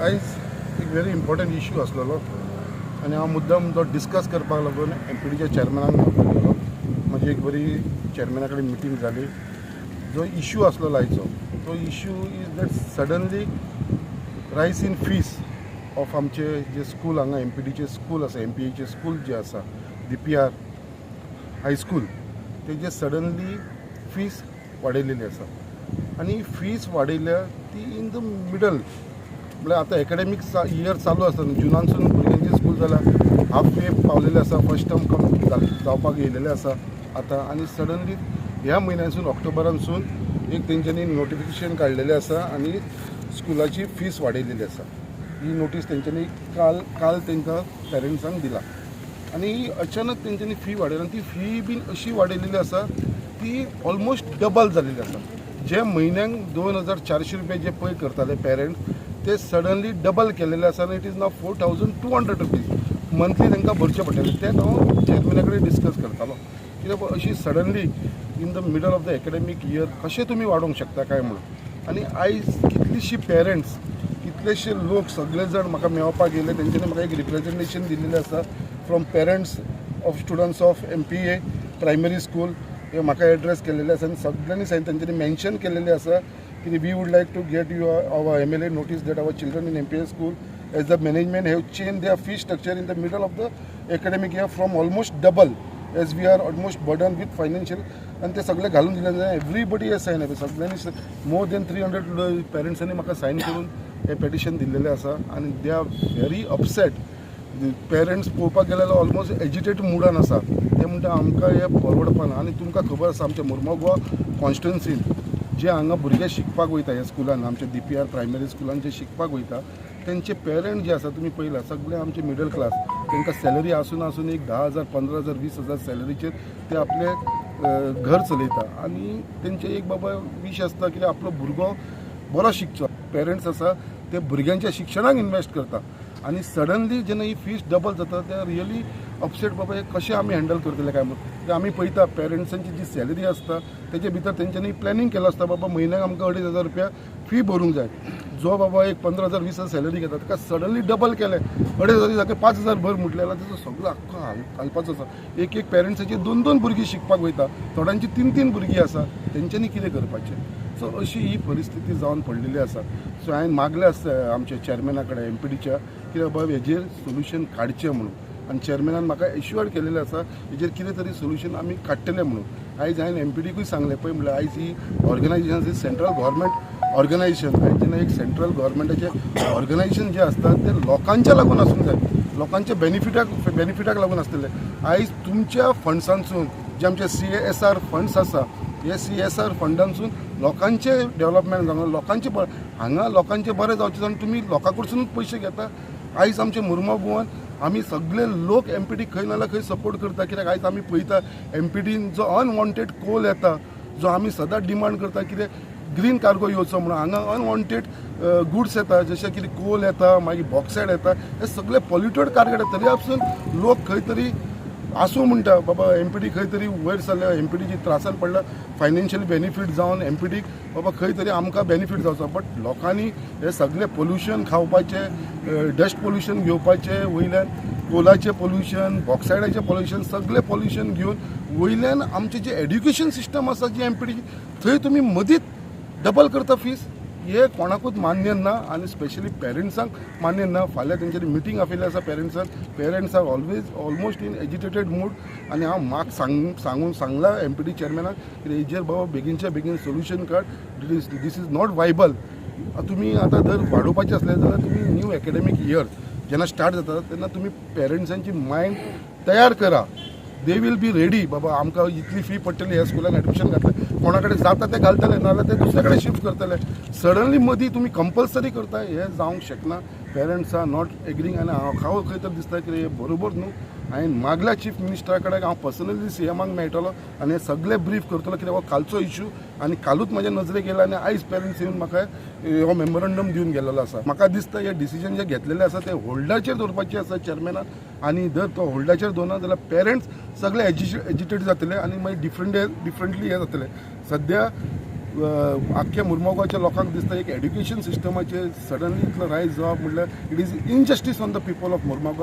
आयज एक very important issue आसलेलो आनी हांव मुद्दम तो डिस्कस करपाक लागून एमपीडीच्या चेअरमॅनाक मेळपाक गेलो. म्हजी एक बरी चेअरमॅना कडेन मिटींग जाली. जो इश्यू आसलेलो आयचो तो issue is that suddenly rise in fees of आमचे जे स्कूल हांगा एमपीडीचे स्कूल आसा, एमपीएचे स्कूल जे आसा, डीपीआर हायस्कूल, तेजे सडनली फीस वाडयलेली आसा आनी फीस वाडयल्या ती इन the middle, म्हळ्यार आतां एकाडेमीक इयर चालू आसा, जुनानसून भुरग्यांची स्कूल जाल्या हाफ वे पावलेले आसा, फर्स्ट टर्म कम जावपाक येयलेले आसा आतां. आनी सडनली ह्या म्हयन्यासून ऑक्टोबरानसून एक तेंच्यांनी नोटिफिकेशन काडलेलें आसा आनी स्कुलाची फीस वाडयलेली आसा. ही नोटीस तेंच्यांनी काल काल तांकां पेरंट्सांक दिला आनी अचानक तेंच्यांनी फी वाडयली आनी ती फी बीन अशी वाडयलेली आसा ती ऑलमोस्ट डबल जालेली आसा. जे म्हयन्याक 2400 रुपया जे पे करताले पेरंट्स ते सडनली डबल केलेले आसा आनी it is now 4200 rupees monthly तांकां भरचे पडटले. तें हांव चेअरमॅना कडेन डिस्कस करतालो कित्याक अशी suddenly in the middle of the academic year कशें तुमी वाडोवंक शकता काय म्हणून. आनी आयज कितलीशीं पेरंट्स, कितलेशे लोक सगळे जाण म्हाका मेळपाक येयले. तेंच्यांनी म्हाका एक रिप्रेजेंटेशन दिल्लेलें आसा from parents of students of MPA primary school. हे म्हाका एड्रेस केलेले आसा आनी सगळ्यांनी सायन तेंच्यांनी मेन्शन केलेलें आसा की we would like to get you our MLA notice that our children in MPA school, as the management have change their fee structure in the middle of the academic year from almost double, as we are almost burden with financial. आनी ते सगळे घालून दिले. Everybody has sign, सगळ्यांनी, more than 300 पेरंट्सांनी म्हाका sign करून हें petition दिल्लेलें आसा आनी they are very upset. Parents पळोवपाक गेल्यार ऑलमोस्ट एजिटेट मुडान आसा. ते म्हणटा आमकां हें परवडपाना. आनी तुमकां खबर आसा, आमच्या मुर्मो गोवा कॉन्स्टिट्युन्सीन जे हांगा भुरगे शिकपाक वयता ह्या स्कुलान, आमच्या डीपीआर प्रायमरी स्कुलान जे शिकपाक वयता तेंचे पेरंट जे आसा, तुमी पळयला सगळे आमचे मिडल क्लास. तांकां सॅलरी आसून आसून एक 10,000, 15,000, 20,000 सॅलरीचेर ते आपले घर चलयता आनी तेंचे एक बाबा वीश आसता की आपलो भुरगो बरो शिकचो. पेरंट्स आसा ते भुरग्यांच्या शिक्षणाक इन्वेस्ट करता आनी सडनली जेन्ना ही फीस डबल जाता ते रियली अपसेट, बाबा हे कशें आमी हँडल करतले काय म्हणून. कित्याक आमी पळयता पेरंट्सांची जी सॅलरी आसता तेजे भितर तेंच्यांनी प्लॅनिंग केलो आसता, बाबा म्हयन्याक आमकां 2500 रुपया फी भरूंक जाय. जो बाबा एक 15,000, 20,000 सॅलरी घेता ताका सडनली डबल केलें, 2500 जाग्यार 5000 भर म्हटलें जाल्यार तेजो सगळो आख्खो हालपाचो आसा. एक एक पेरंट्साची दोन दोन भुरगीं शिकपाक वयता, थोड्यांची तीन तीन भुरगीं आसा, तेंच्यांनी कितें करपाचें? सो अशी ही परिस्थिती जावन पडलेली आसा. सो हांवें मागलें आसता आमच्या चेअरमॅना कडेन एमपीडीच्या की बाबा हेजेर सोल्युशन काडचें म्हणून आनी चेअरमॅनान म्हाका एश्युअर्ड केलेलें आसा हेजेर कितें तरी सोल्युशन आमी काडटले म्हणून. आयज हांवें एमपीडीकूय सांगलें, पळय म्हणल्यार आयज ही ऑर्गनायझेशन सेंट्रल गव्हर्मेंट ऑर्गनायझेशन. आयज जेन्ना एक सेंट्रल गव्हर्मेंटाचें ऑर्गनायझेशन जें आसता तें लोकांच्या लागून आसूंक जाय, लोकांच्या बेनिफिटाक लागून आसतलें. आयज तुमच्या फंड्सांसून जे आमचे सीएसआर फंड्स आसा, हे सीएसआर फंडांसून लोकांचे डेव्हलपमेंट जावंक, लोकांचे बरें, हांगा लोकांचें बरें जावचें जाल्यार तुमी लोकां कडसूनच पयशे घेता. आयज आमचे मुर्मो गोवान आमी सगळे लोक एमपीडी खंय ना जाल्यार खंय सपोर्ट करता, कित्याक आयज आमी पळयता एमपीडीन जो अनवॉन्टेड कोल येता, जो आमी सदांच डिमांड करता कितें ग्रीन कार्गो येवचो म्हणून, हांगा अनवॉन्टेड गुड्स येता, जशें कितें कोल येता, मागीर बॉक्सायड येता, हे सगळे पॉल्युटेड कार्गो येता. तरी पासून लोक खंय तरी आसूं म्हणटा, बाबा एमपीडी खंय तरी वयर सरल्या, एमपीडीची त्रासान पडला, फायनान्शियल बेनिफीट जावन एमपीडीक बाबा खंय तरी आमकां बेनिफीट जावचो. बट लोकांनी हे सगळे पोल्युशन खावपाचें, डस्ट पोल्युशन घेवपाचें, वयल्यान कोलाचें पोल्युशन, बॉक्सायडाचें पोल्युशन, सगळें पोल्युशन घेवन वयल्यान आमचें जें एड्युकेशन सिस्टम आसा जी एमपीडी, थंय तुमी मदींच डबल करता फीस, हे कोणाकूच मान्य ना आनी स्पेशली पेरंट्सांक मान्य ना. फाल्यां तेंच्यांनी मिटींग आपयल्ली आसा पेरंट्सांक. Parents are always almost in agitated mood. आनी हांव म्हाका सांगून सांगलां एमपीडी चेअरमॅनाक की हेजेर बाबा बेगीनच्या बेगीन सोल्युशन काड. This is not viable. तुमी आतां जर वाडोवपाचें आसलें जाल्यार तुमी न्यू एकेडमीक इयर जेन्ना स्टार्ट जाता तेन्ना तुमी पेरंट्सांची मायंड तयार करा. They will be ready, बाबा आमकां इतली फी पडटली ह्या स्कुलान एडमिशन घातलें. कोणा कडेन जाता ते घालतले, नाजाल्यार ते दुसरे कडेन शिफ्ट करतले. सडनली मदीं तुमी कंपल्सरी करता, हें जावंक शकना. Parents are not agreeing आनी हांव खंय तर दिसता की हें बरोबर न्हू. हांवें मागल्या चीफ मिनिस्टरा कडेन, हांव पर्सनली सीएमाक मेळटलो आनी हें सगळें ब्रीफ करतलो, कित्याक हो कालचो इशू आनी कालूच म्हज्या नजरेक येयला आनी आयज पेरंट्स येवन म्हाका हो मेमोरंडम दिवन गेल्लो आसा. म्हाका दिसता हे डिसिजन जे घेतलेले आसा ते होल्डाचेर दवरपाचे आसा चेअरमॅनान आनी जर तो होल्डाचेर दवरना जाल्यार पेरंट्स सगळे एजिटेट जातले आनी मागीर डिफरंटली हें जातलें. सद्या आख्ख्या मुरमुगांवच्या लोकांक दिसता एक एड्युकेशन सिस्टमाचेर सडनली इतलो रायज जावप म्हटल्यार it is injustice on the people of Mormugao.